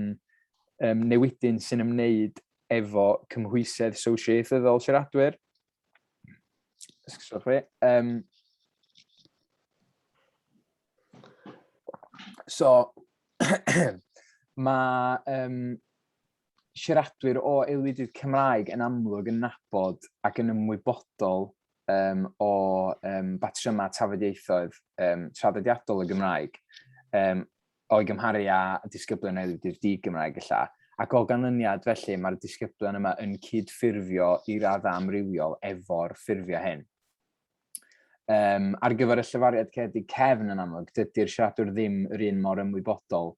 newidyn sy'n ymwneud efo cymhwysedd sosioieithyddol siaradwyr. Esguswch fi. So, mae siaradwyr o aelwydydd Cymraeg yn amlwg yn nabod ac yn ymwybodol o batrymau tafodieithoedd traddodiadol y Gymraeg, o'i gymharu â disgyblion aelwydydd di-Gymraeg ella. Ac o ganlyniad felly mae'r disgyblion yma yn cydffurfio i raddau amrywiol efo'r ffurfiau hyn. Ar gyfer y llefariad caeedig cefn yn amlwg, dydy'r siaradwr ddim yr un mor ymwybodol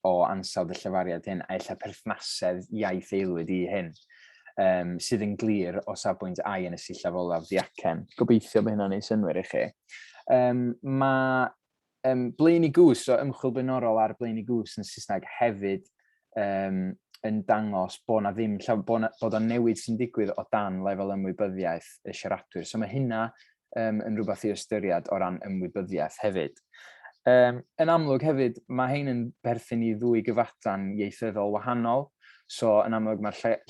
o ansawdd y llefariad hyn, a ella perthnasedd iaith aelwyd i hyn, sydd yn glir o safbwynt ai yn y sillaf olaf ddiacen. Gobeithio bod hynna'n ei synnwyr i chi. Mae Blaen i Goose, so ymchwil blaenorol ar Blaen i Goose yn Saesneg hefyd yn dangos bod na ddim, bod, na, bod o'n newid sy'n digwydd o dan lefel ymwybyddiaeth y siaradwyr. So mae hynna yn rhywbeth i ystyried o ran ymwybyddiaeth hefyd. Yn amlwg hefyd, mae hein yn perthyn i ddwy gyfadran ieithyddol wahanol. So yn amlwg mae'r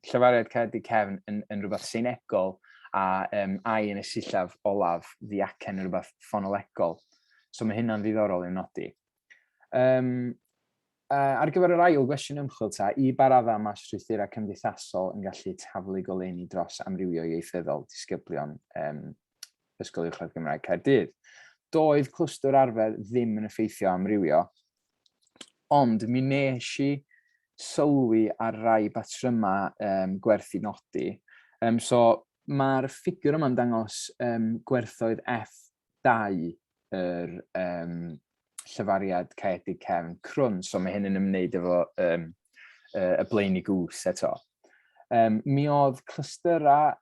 llefariad caeedig cefn yn rhywbeth seinegol a ai yn y sillaf olaf ddiacen yn rhywbeth ffonolegol. So mae hynna'n ddiddorol i'w nodi. Ar gyfer yr ail gwestiwn ymchwil ta, i ba raddau mae strwythurau cymdeithasol yn gallu taflu goleuni dros amrywio ieithyddol disgyblion Ysgol Uwchradd Gymraeg Caerdydd? Doedd clwstwr arfer ddim yn effeithio amrywio, ond mi nes i sylwi ar rai batrymau gwerth i nodi. So mae'r ffigur yma'n dangos gwerthoedd F2 yr llefariad caeedig cefn crwn, so mae hyn yn ymwneud efo y blaen i gws eto. Mi oedd clystyrau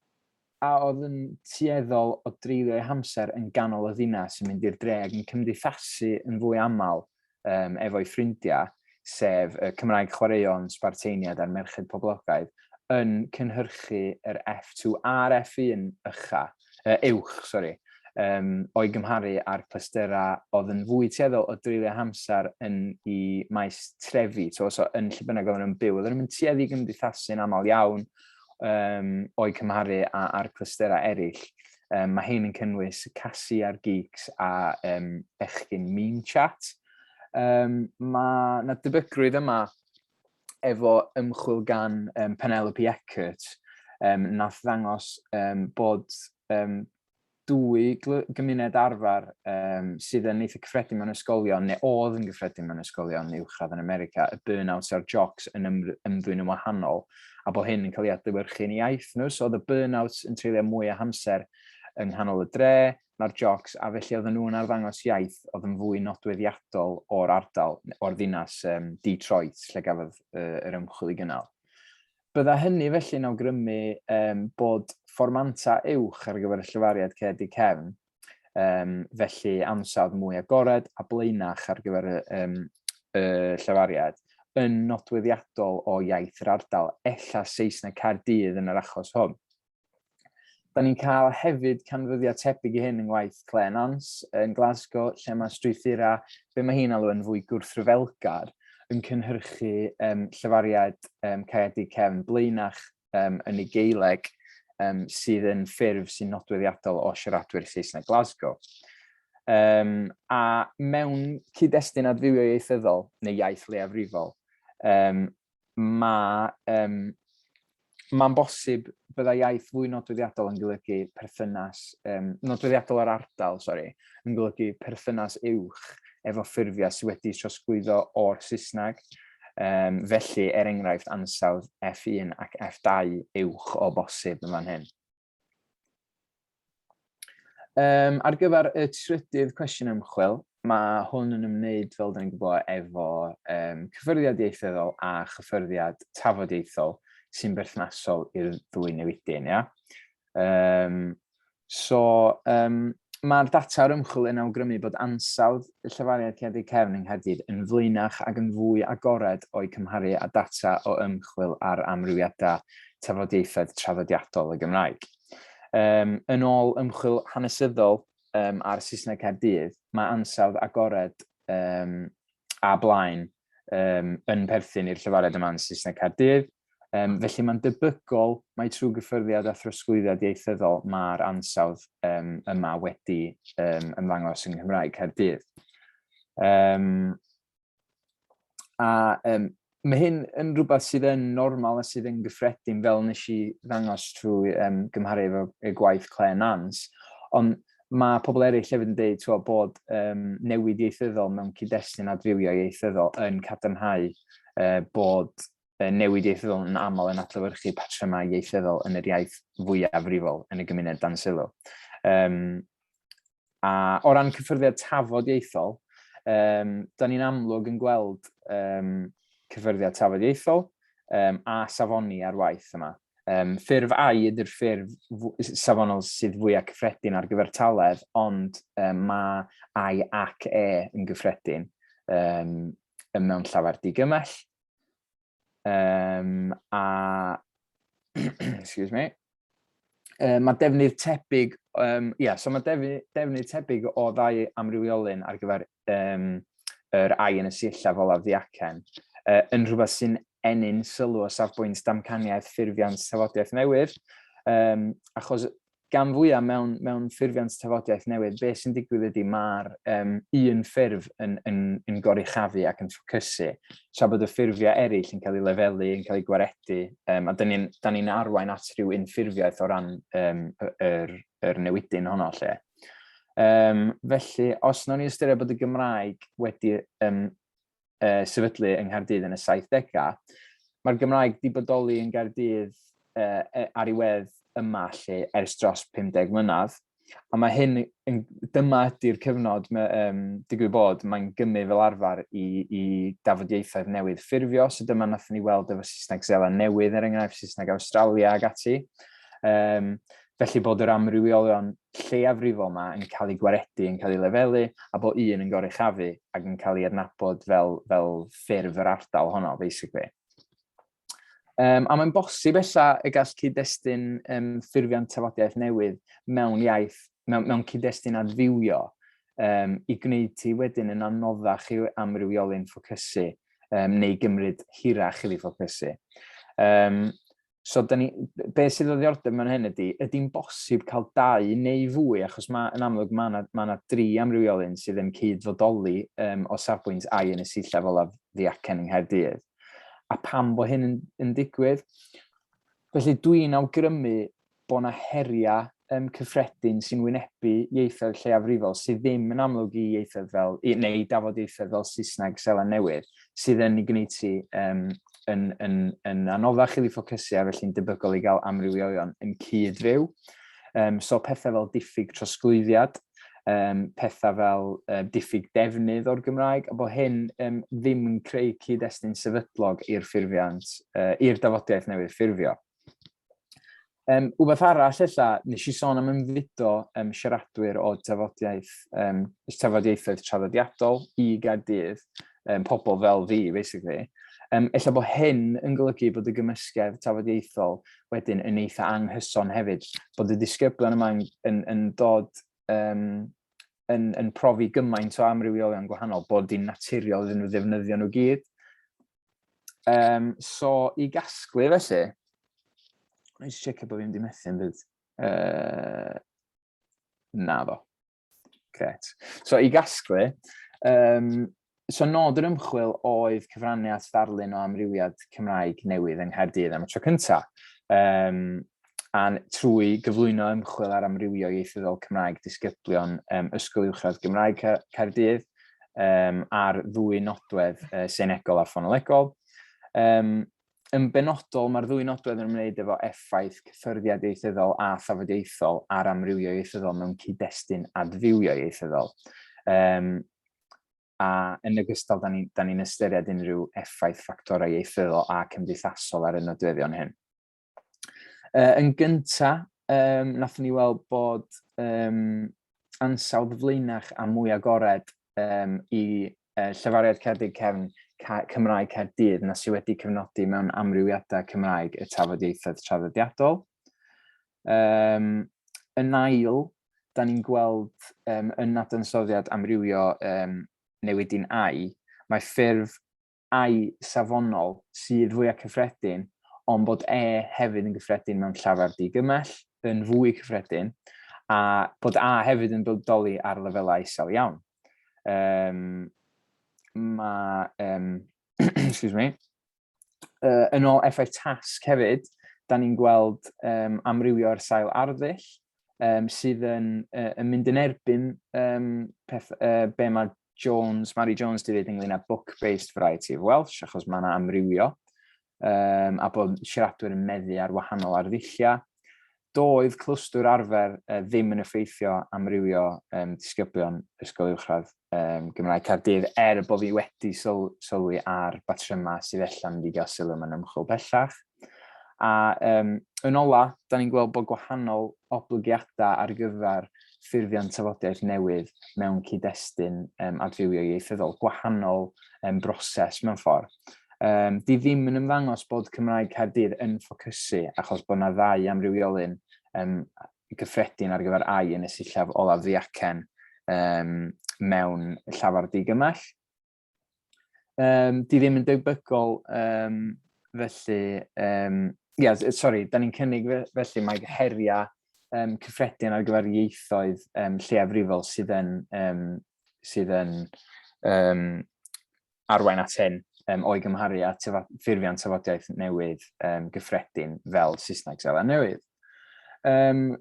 a oedd yn tueddol o dreulio eu hamser yn ganol y ddinas yn mynd i'r dre ac yn cymdeithasu yn fwy aml efo'u ffrindiau, sef y Cymraeg Chwaraeon, Sbarteiniad a'r Merched Poblogaidd, yn cynhyrchu yr F2 a'r F1 ycha, uwch, sori, o'i gymharu â'r clystyrau oedd yn fwy tueddol o dreulio hamser yn i maes trefi, so, so yn lle bynnag oedden nhw'n byw. Oedden nhw'n tueddu i gymdeithasu'n aml iawn o'i cymharu â'r clystyrau eraill. Mae hyn yn cynnwys Cassie a'r Geeks a bechgyn Mean Chat. Mae 'na debygrwydd yma efo ymchwil gan Penelope Eckert, nath ddangos bod dwy gymuned arfer sydd yn eitha cyffredin mewn ysgolion, neu oedd yn gyffredin mewn ysgolion uwchradd yn America, y burnouts a'r jocks yn ymddwyn yn wahanol, a bod hyn yn cael ei adlewyrchu yn iaith nhw. So oedd y burnouts yn treulio mwy o hamser yng nghanol y dre na'r jocks, a felly oedden nhw'n arddangos iaith oedd yn fwy nodweddiadol o'r ardal, o'r ddinas Detroit, lle gafodd yr ymchwil i gynnal. Bydda hynny felly'n awgrymu bod fformanta uwch ar gyfer y llefariad caeedig cefn, felly ansawdd mwy agored a blaenach ar gyfer y llefariad, yn nodweddiadol o iaith yr ardal, ella Saesneg Caerdydd yn yr achos hwn. Da ni'n cael hefyd canfyddiad tebyg i hyn yng ngwaith Claire Nance yn Glasgow, lle mae strwythurau, be mae hi'n alw yn fwy gwrthryfelgar, yn cynhyrchu llefariad caeedig cefn blaenach yn ei Gaeleg, sydd yn ffurf sy'n nodweddiadol o siaradwyr Saesneg Glasgow. A mewn cyd-destun adfywio ieithyddol, neu iaith leiafrifol, mae, mae'n bosib byddai iaith fwy nodweddiadol yn golygu perthynas, nodweddiadol o'r ardal, sori, yn golygu perthynas uwch efo ffurfiau sydd wedi trosglwyddo o'r Saesneg. Felly, er enghraifft, ansawdd F1 ac F2 uwch o bosib yn fan hyn. Ar gyfer y trydydd cwestiwn ymchwil, mae hwn yn ymwneud, fel da ni'n gwybod, efo cyffyrddiad ieithyddol a chyffyrddiad tafodieithol sy'n berthnasol i'r ddwy newidyn, ia? So, mae'r data o'r ymchwil yn awgrymu bod ansawdd y llefariad caeedig cefn yng Nghaerdydd yn flaenach ac yn fwy agored o'i cymharu â data o ymchwil ar amrywiadau tafodieithoedd traddodiadol y Gymraeg. Yn ôl ymchwil hanesyddol ar Saesneg Caerdydd, mae ansawdd agored a blaen yn perthyn i'r llefariad yma yn Saesneg Caerdydd. Felly mae'n debygol mai trwy gyffyrddiad a throsglwyddiad ieithyddol mae'r ansawdd yma wedi ymddangos yng Nghymraeg Caerdydd. A mae hyn yn rhywbeth sydd yn normal a sydd yn gyffredin, fel nes i ddangos trwy gymharu efo y gwaith Claire Nance, ond mae pobl eraill hefyd yn dweud twa, bod newid ieithyddol mewn cyd-destun adfywio ieithyddol yn cadarnhau bod newid ieithyddol yn aml yn adlewyrchu patrymau ieithyddol yn yr iaith fwyafrifol yn y gymuned dan sylw. A o ran cyffyrddiad tafod ieithol, da ni'n amlwg yn gweld cyffyrddiad tafod ieithol a safoni ar waith yma. Ffurf ai ydy'r ffurf safonol sydd fwyaf cyffredin ar gyfer taledd, ond mae ai ac e yn gyffredin mewn llawer digymell. A, excuse me, mae defnydd tebyg, yeah, so mae defnydd tebyg o ddau amrywiolyn ar gyfer yr ai yn y sillaf olaf ddiacen, yn rhywbeth sy'n ennyn sylw o safbwynt damcaniaeth ffurfiant tafodiaeth newydd, achos gan fwyaf mewn ffurfiant tafodiaeth newydd, beth sy'n digwydd ydy mae'r un ffurf yn goruchafu ac yn ffocysu, tra bod y ffurfiau eraill yn cael eu lefelu, yn cael eu gwaredu, a da ni'n ni arwain at rhyw unffurfiaeth o ran yr newidyn honno lle. Felly, os nawn ni ystyried bod y Gymraeg wedi sefydlu yng Nghaerdydd yn y 70au, mae'r Gymraeg di bodoli yn Gaerdydd ar ei wedd yma lle ers dros 50 mlynedd. A mae hyn, yn, dyma ydy'r cyfnod, mae, digwydd bod, mae'n gymu fel arfer i dafodiaethoedd newydd ffurfio. So dyma nathon ni weld efo Saesneg Seland Newydd, er enghraifft, Saesneg Awstralia ac ati. Felly bod yr amrywiolion lleiafrifol yma yn cael eu gwaredu, yn cael eu lefelu, a bod un yn goruchafu ac yn cael ei adnabod fel, fel ffurf yr ardal honno, basically. Um, a mae'n bosib ella y gall cyd-destun um, ffurfiant tafodiaeth newydd mewn iaith, mewn, mewn cyd-destun adfywio, um, i gwneud ti wedyn yn anoddach i'w amrywiolyn ffocysu um, neu gymryd hirach iddi ffocysu. Um, so, da ni, be sydd o ddiordeb mewn hyn ydy, ydy'n bosib cael dau neu fwy, achos ma, yn amlwg mae yna ma dri amrywiolyn sydd yn cyd-fodoli um, o safbwynt ai yn y sillaf olaf ddiacen yng Nghaerdydd. A pam bod hyn yn, yn digwydd? Felly dwi'n awgrymu bod yna heriau um, cyffredin sy'n wynebu ieithoedd lleiafrifol sydd ddim yn amlwg i ieithoedd fel, i, neu i dafodieithoedd fel Saesneg Seland Newydd, sydd yn ei gwneud ti um, yn, yn, yn anoddach iddi ffocysu a felly'n debygol i gael amrywiolion yn cyd-fyw. Um, so pethau fel diffyg trosglwyddiad, um, pethau fel um, diffyg defnydd o'r Gymraeg, a bod hyn um, ddim yn creu cyd-destun sefydlog i'r ffurfiant, uh, i'r dafodiaeth newydd ffurfio. Um, wbeth arall ella, nes i sôn am ymfudo um, siaradwyr o tafodiaeth, um, tafodieithoedd traddodiadol i Gaerdydd, um, pobl fel fi, basically. Um, ella bod hyn yn golygu bod y gymysgedd tafodieithol wedyn yn eitha anghyson hefyd, bod y disgyblion yma yn, yn, yn dod um, yn, yn profi gymaint o amrywiolion gwahanol bod hi'n naturiol iddyn nhw ddefnyddio nhw gyd. Um, so, i gasglu felly, na i checio bod fi'n di methu yn byd. Uh, na fo. Gret. So, i gasglu, um, so nod yr ymchwil oedd cyfrannu at ddarlun o amrywiad Cymraeg newydd yng Nghaerdydd am y tro cyntaf. Um, a trwy gyflwyno ymchwil ar amrywio ieithyddol Cymraeg disgyblion um, Ysgol Uwchradd Gymraeg Caerdydd um, ar ddwy nodwedd uh, seinegol a ffonolegol. Um, yn benodol, mae'r ddwy nodwedd yn ymwneud efo effaith cyffyrddiad ieithyddol a thafodieithol ar amrywio ieithyddol mewn cyd-destun adfywio ieithyddol. Um, a yn ogystal, da ni'n ni, ni ystyried unrhyw effaith ffactorau ieithyddol a cymdeithasol ar y nodweddion hyn. Uh, yn gynta, um, nathon ni weld bod um, ansawdd flaenach a mwy agored um, i uh, llefariad Ceredig Cefn Cymraeg Caerdydd na sydd wedi cyfnodi mewn amrywiadau Cymraeg y tafodieithoedd traddodiadol. Um, yn ail, da ni'n gweld um, yn nadansoddiad amrywio um, newidyn ai, mae ffurf ai safonol sydd fwyaf cyffredin, ond bod e hefyd yn gyffredin mewn llafar digymell, yn fwy cyffredin, a bod a hefyd yn bodoli ar lefelau isel iawn. Um, mae, um, excuse me, uh, yn ôl effaith tasg hefyd, da ni'n gweld um, amrywio ar sail arddull, um, sydd yn, uh, yn mynd yn erbyn um, peth, uh, be mae Jones, Mary Jones di dweud ynglyn â book-based variety of Welsh, achos mae yna amrywio, um, a bod siaradwyr yn meddu ar wahanol arddulliau. Doedd clwstwr arfer uh, ddim yn effeithio amrywio um, disgyblion Ysgol Uwchradd um, Gymraeg Caerdydd, er bod fi wedi syl, sylwi ar batrymau sydd allan mynd i gael sylw mewn ymchwil bellach. A um, yn ola, da ni'n gweld bod gwahanol oblygiadau ar gyfer ffurfiant tafodiaeth newydd mewn cyd-destun um, adfywio ieithyddol, gwahanol um, broses mewn ffordd. Um, di ddim yn ymddangos bod Cymraeg Caerdydd yn ffocysu achos bod yna ddau amrywiolyn um, gyffredin ar gyfer ai yn y sillaf olaf ddiacen um, mewn llafar digymell. Um, di ddim yn debygol, um, felly, um, yeah, sorry, da ni'n cynnig felly mae heriau um, cyffredin ar gyfer ieithoedd um, lleiafrifol sydd yn, um, sydd yn um, arwain at hyn um, o'i gymharu â ffurfiant tafodiaeth newydd um, gyffredin fel Saesneg Seland Newydd. Um,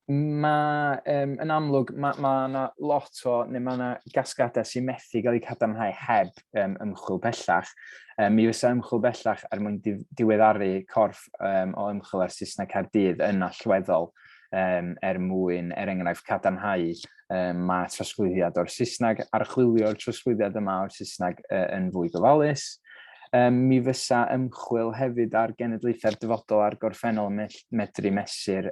Mae, um, yn amlwg, mae ma yna lot o, neu mae yna gasgliadau sy'n methu gael eu cadarnhau heb um, ymchwil bellach. Um, mi fysa ymchwil bellach er mwyn diweddaru corff um, o ymchwil ar Saesneg Caerdydd yn allweddol um, er mwyn, er enghraifft, cadarnhau um, mae trosglwyddiad o'r Saesneg, archwilio'r trosglwyddiad yma o'r Saesneg uh, yn fwy gofalus. Mi fysa ymchwil hefyd ar genedlaethau'r dyfodol a'r gorffennol yn medru mesur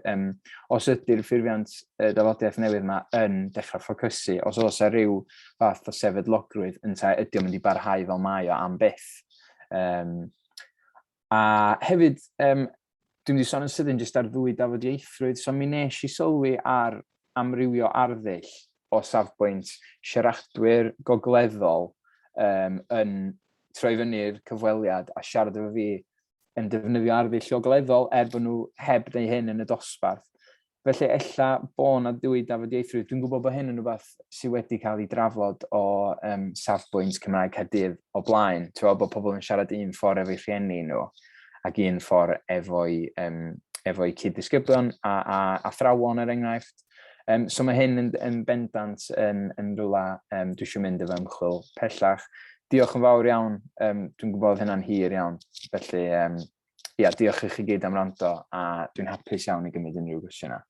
os ydy'r ffurfiant dafodiaeth newydd yma yn dechrau ffocysu, os oes 'na ryw fath o sefydlogrwydd, yntau ydy o'n mynd i barhau fel mae o am byth. A hefyd, dwi'n mynd i sôn yn sydyn jyst ar ddwy dafodieithrwydd, so mi nes i sylwi ar amrywio arddull o safbwynt siaradwyr gogleddol yn troi fyny'r cyfweliad a siarad efo fi yn defnyddio arddull ogleddol er bod nhw heb wneud hyn yn y dosbarth. Felly ella bo' 'na ddwy dafodieithrwydd. Dwi'n gwybod bod hyn yn rhywbeth sydd wedi cael ei drafod o safbwynt Cymraeg Caerdydd o blaen. Ti'n gwybod bod pobl yn siarad un ffordd efo'u rhieni nhw ac un ffordd efo'u cyd-ddisgyblion a athrawon, er enghraifft. So mae hyn yn bendant yn rhywle dwi eisiau mynd efo ymchwil pellach. Diolch yn fawr iawn. Dwi'n gwybod oedd hynna'n hir iawn. Felly, ia, diolch i chi gyd am wrando a dwi'n hapus iawn i gymryd unrhyw gwestiynau.